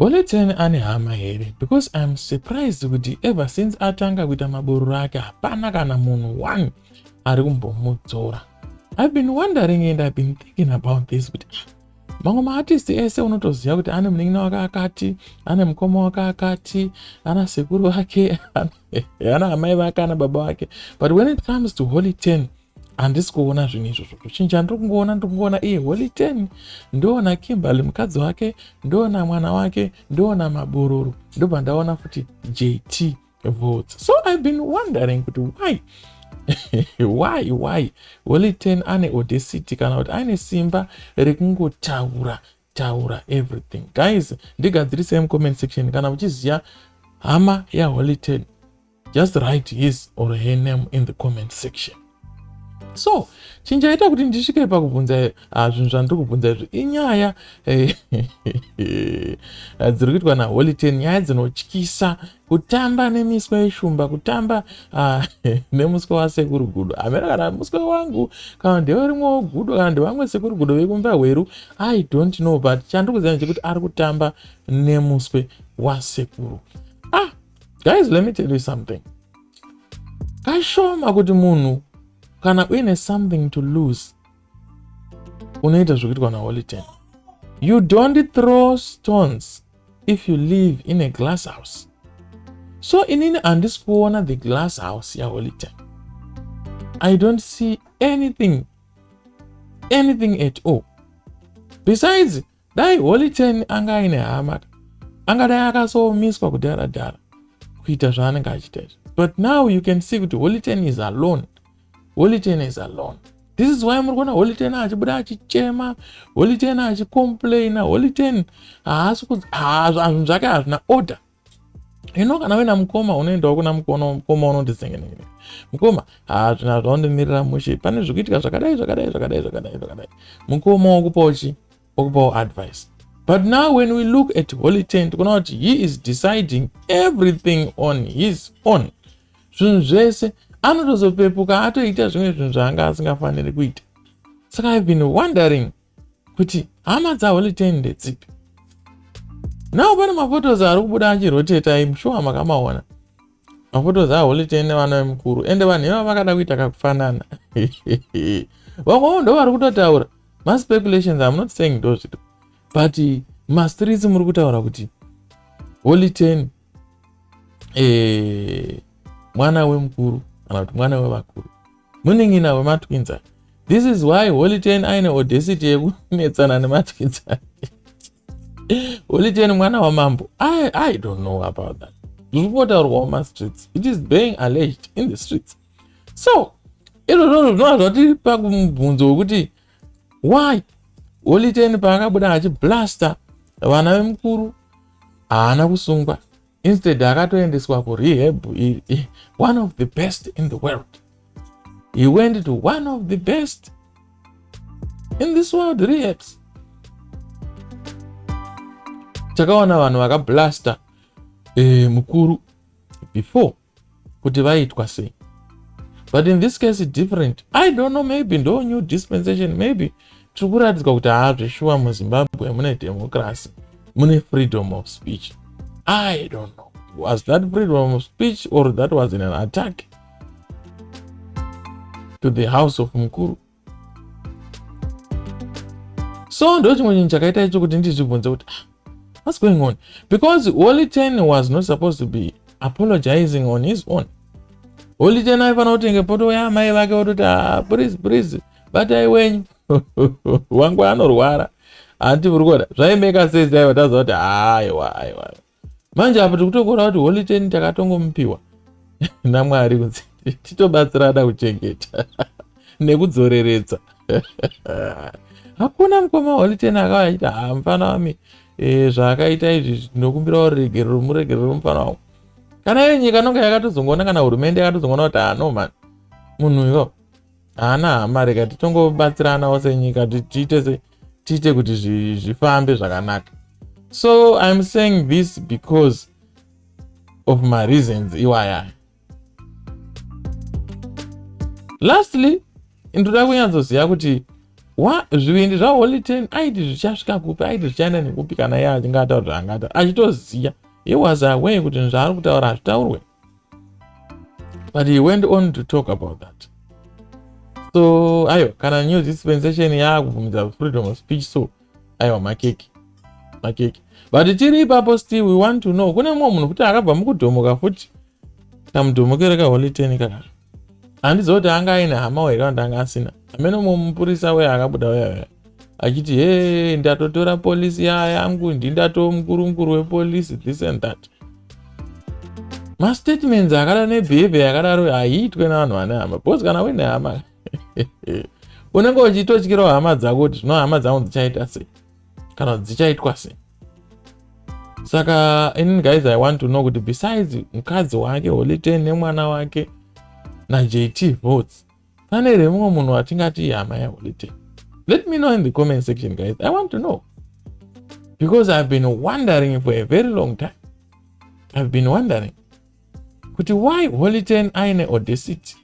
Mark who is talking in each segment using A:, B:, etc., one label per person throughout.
A: Holy Ten ane hama here? Because I'm surprised kuti ever since atanga kuita mabororo ake hapana kana munhu one ari kumbomudzora. I've been wondering and I've been thinking about this kuti mamwe maartist ese unotoziva kuti ane munin'ina wake akati, ane mukoma wake akati, ana sekuru vake, ana amai vake, ana baba vake. But when it comes to Holy Ten, handisi kuona zvinhu izvozvo. Chinhu chandiri kungoona, ndiri kungoona iye Holy Ten, ndoona Kimberly mukadzi wake, ndoona mwana wake, ndoona mabororo, ndobva ndaona futi JT Votes. So I've been wondering kuti why why Holy Ten ane audacity kana kuti aine simba rekungotaura taura everything. Guys, ndigadzirisei mucomment section kana muchiziva hama yaHoly Ten. Just write his or her name in the comment section. So chinhu chaita kuti ndisvike pakubvunza zvinhu zvandiri kubvunza izvi inyaya dziri kuitwa naHoly Ten, nyaya dzinotyisa, kutamba nemiswe yeshumba, kutamba nemuswe wasekuru Gudo. Hamena kana muswe wangu kana ndewerimwewo gudo kana ndevamwe sekuru Gudo vekumba hweru, I don't know, but chandiri kuziva ndechekuti ari kutamba nemuswe wasekuru. Guys, let me tell you something. Kashoma kuti munhu kana uine something to lose unoita zvekuitwa naHoly Ten. You don't throw stones if you live in a glass house. So inini handisi kuona the glass house yaHoly Ten. I don't see anything at all. Besides, dai Holy Ten anga aine hama, angadai akasomiswa kudhara dhara kuita zvaanenge achiita izvi. But now you can see kuti Holy Ten is alone. Holy Ten is alone. This is why muri kuona Holy Ten achibuda achichema, Holy Ten achicomplaina. Holy Ten haasi, zvinhu zvake hazvina order. Kana uina mukoma, unoendawo kuna mukoma, unoti zengenenge, mukoma, hazvina zvaundimirira mushe, pane zvikuitika zvakadai zvakadai zvakadai zvakadai zvakadai. Mukoma wokupawo chi wokupawo advice. But now when we look at Holy Ten, tikuona kuti he is deciding everything on his own. Zvinhu zvese anotozopepuka atoita zvimwe zvinhu zvaanga asingafaniri kuita. Saka I've been wondering kuti hama dzaHoly Ten ndedzipi. Now pane maphotos ari kubuda achiroteta, I'm sure makamaona maphotos aHoly Ten nevana vemukuru, ende vanhu ivava vakada kuita kakufanana. Vamwewo ndo vari kutotaura maspeculations, I'm not saying ndo zvito, but mastreets muri kutaura kuti Holy Ten mwana wemukuru kana kuti mwana wevakuru, munin'ina wematwins. This is why Holy Ten aine audacity yekunetsana nematwins. Holy Ten mwana wamambo. I don't know about that. Zviri kungotaurwawo mastreets. It is being alleged in the streets. So izvozvozvo zvinova zvatipa kumubvunzo wekuti why Holy Ten paakabuda achiblasta vana vemukuru haana kusungwa. Instead akatoendeswa kurehab, one of the best in the world. He went to one of the best in this world rehabs. Takaona vanhu vakablasta mukuru before kuti vaitwa sei, but in this case different. I don't know, maybe ndo new dispensation. Maybe tiri kuratidzwa kuti haa, zveshuwa muZimbabwe mune democracy, mune freedom of speech. I don't know, was that freedom of speech or that was in an attack to the house of mukuru? So ndo chimwe chinhu chakaita icho kuti ndizvibvunze kuti what's going on, because Holy Ten was not supposed to be apologizing on his own. Holy Ten aifanira kutenge potouya amai vake vototi, "Ah, please, please, batai wenyu wangu anorwara." Hanti muri kuona zvaimeka sense? Aiva taziva kuti aiwa, aiwa. Manje apo tiri kuti Holy Ten takatongomupiwa naMwari kunzi titobatsirana kuchengeta nekudzoreredza. Hakuna mukoma Holy Ten akauya achiti, "Ha, mufana wami, zvaakaita izvi ndinokumbirawo ruregerero, muregerero mufana wangu." Kana iyo nyika nonga yakatozongoona, kana hurumende yakatozongoona kuti hano man, munhu iwo haana hama, rega titongobatsiranawo senyika, tiite tiite kuti zvifambe zvakanaka. So I'm saying this because of my reasons iwaya. Lastly, ndoda kunyatsoziva kuti Zvivindi zvaHoly Ten aiti zvichasvika kupi, aiti zvichaenda nekupi kana iye achinge ataura zvaangataura achitoziva. He was aware kuti zvaari kutaura hazvitaurwe, but he went on to talk about that. So aiwa, kana new dispensation yaakubvumidza freedom of speech, so aiwa, makeke makeke. But tiri ipapo, still we want to know, kune mumwe munhu futi akabva mukudhomoka futi, kamudhomokero kaHoly Ten kakazvo. Handiziva kuti anga aine hama here kana kuti anga asina. Hamene mumwe mupurisa uya akabuda uya achiti, "He, ndatotora polisi yangu, ndindato mukuru wepolisi," this and that. Mastatements akadaro nebehavior yakadaro haiitwe nevanhu vane hama, because kana uine hama unenge uchitotyirawo hama dzako kuti zvino hama dzangu dzichaita sei kana kuti dzichaitwa sei. Saka inini guys, I want to know kuti besides mukadzi wake Holy Ten nemwana wake naJT Votes, pane here mumwe munhu watingati hama yaHoly Ten? Let me know in the comment section, guys. I want to know because I've been wondering for a very long time. I've been wondering kuti why Holy Ten aine audacity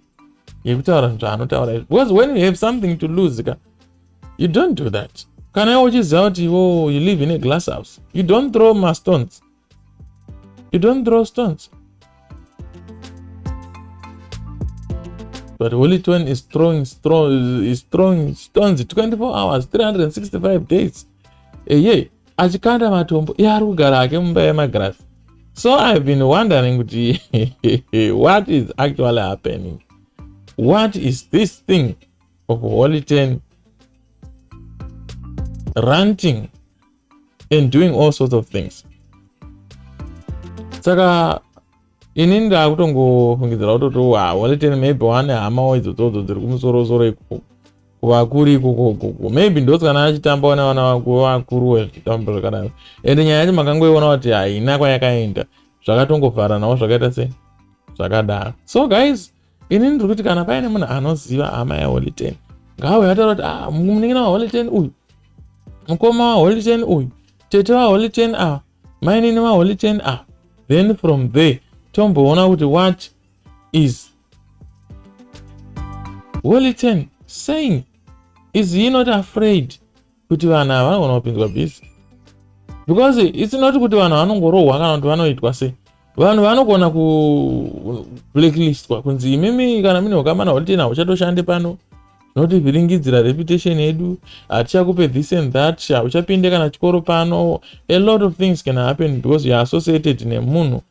A: yekutaura zvaanotaura izvi, because when you have something to lose ka, you don't do that. Kana iwe uchiziva kuti iwo you live in a glass house, you don't throw mastones, you don't throw stones. But Holy Ten is throwing stones 24 hours, 365 days eye, achikanda matombo. Iye ari kugara hake mumba yemagirasi. So I've been wondering kuti what is actually happening? What is this thing of Holy Ten ranting and doing all sorts of things? Saka inini ndakutongofungidzira kutoti wa Holy Ten maybe wane hamawo idzodzodzo dziri kumusorosoro ikoko, kuvakuru ikokokoko. Maybe ndosikana achitambawo nevana vakuru wezvitambo zvakadaro. Ende nyaya yacho makangoiona kuti haina kwayakaenda, zvakatongovharanawo zvakaita sei zvakadaro. So guys, inini ndiri kuti kana paine munhu anoziva hama yaHoly Ten, ngauye ataura kuti, "Ah, munin'ina waHoly Ten uyu, mukoma waHoly Ten uyu, tete waHoly Ten ava, mainini vaHoly Ten ava." Then from there tomboona kuti what is Holy Ten saying. Is he not afraid kuti vanhu ava vanogona kupinzwa busy? Because it's not kuti vanhu vanongorohwa kana kuti vanoitwa sei. Vanhu vanogona kublacklistwa, kunzi imimi kana mune ukama naHoly Ten hauchatoshande pano, zvinotivhiringidzira reputation yedu, hatichakupe this and that, hauchapinde kana chikoro pano. A lot of things can happen because you are associated nemunhu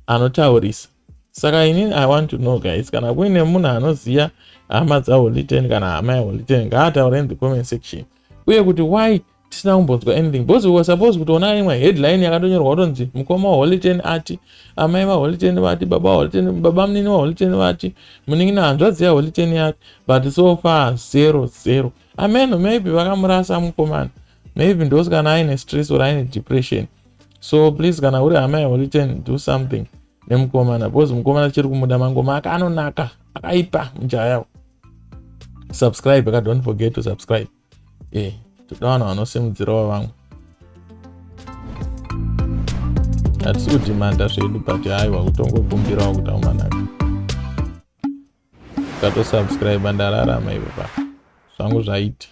A: anotaurisa. Saka inini I want to know, guys, kana kuine munhu anoziva hama dzaHoly Ten kana hama yaHoly Ten, ngaataure in the comment section. Uye kuti why tisina kumbonzwa anything? Because we were supposed kutoona imwe headline yakatonyorwa kutonzi mukoma waHoly Ten ati, amai vaHoly Ten vati, baba vaHoly Ten, baba munini vaHoly Ten vati, munin'ina hanzvadzi yaHoly Ten yati. But so far, zero zero. Amen. Maybe vakamurasa mukomana, maybe ndosikana aine stress or aine depression. So please, kana uri hama yaHoly Ten, do something nemukomana, because mukomana chiri kumuda, mangoma ake anonaka, akaipa mujayawo. Subscribe ka, don't forget to subscribe. Toda vanhu vanosimudzirawo vamwe. Hatisi kudhimanda zvedu, but haiwa, kutongokumbirawo kuti aumanaka ukatosubscribe, ndararama ipo pa zvangu zvaita.